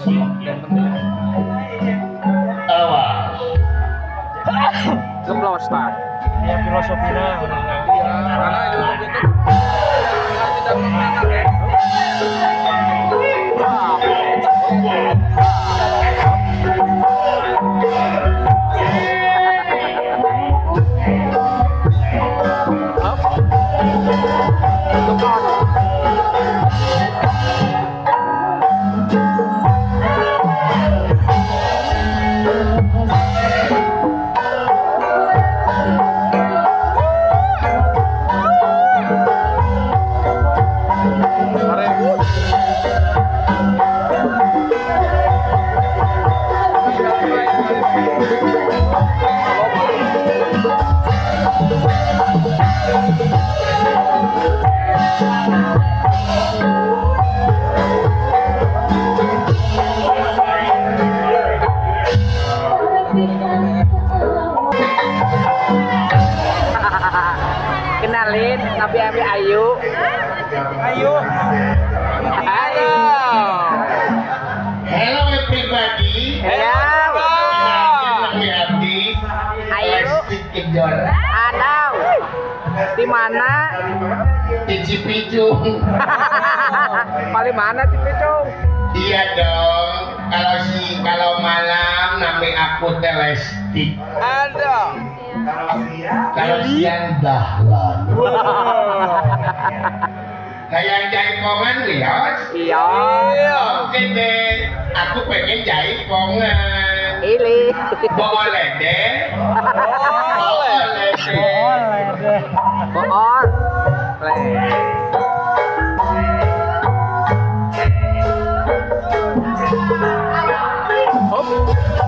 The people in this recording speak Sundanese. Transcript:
Awas. Geplos tah. Ya filosofina. Karena YouTube itu arti dan makna ya. Kenalin, Nabi Ami Ayu. Ayo. Ayo. Hello everybody. Hello. Kami Abdi. Ayo. Lesti Kejora. Adau. Di mana? Di Cipicung. Paling mana Cipicung? Iya dong. Kalau malam nami aku teh Lesti. Ada. Kalau siang Dahlan. Kayak jaipongan wios. Iya. Oke deh. Aku pengen jaipongan. Ini. Boleh deh. Boleh deh. Boleh deh. Bohong. Leh. Hop.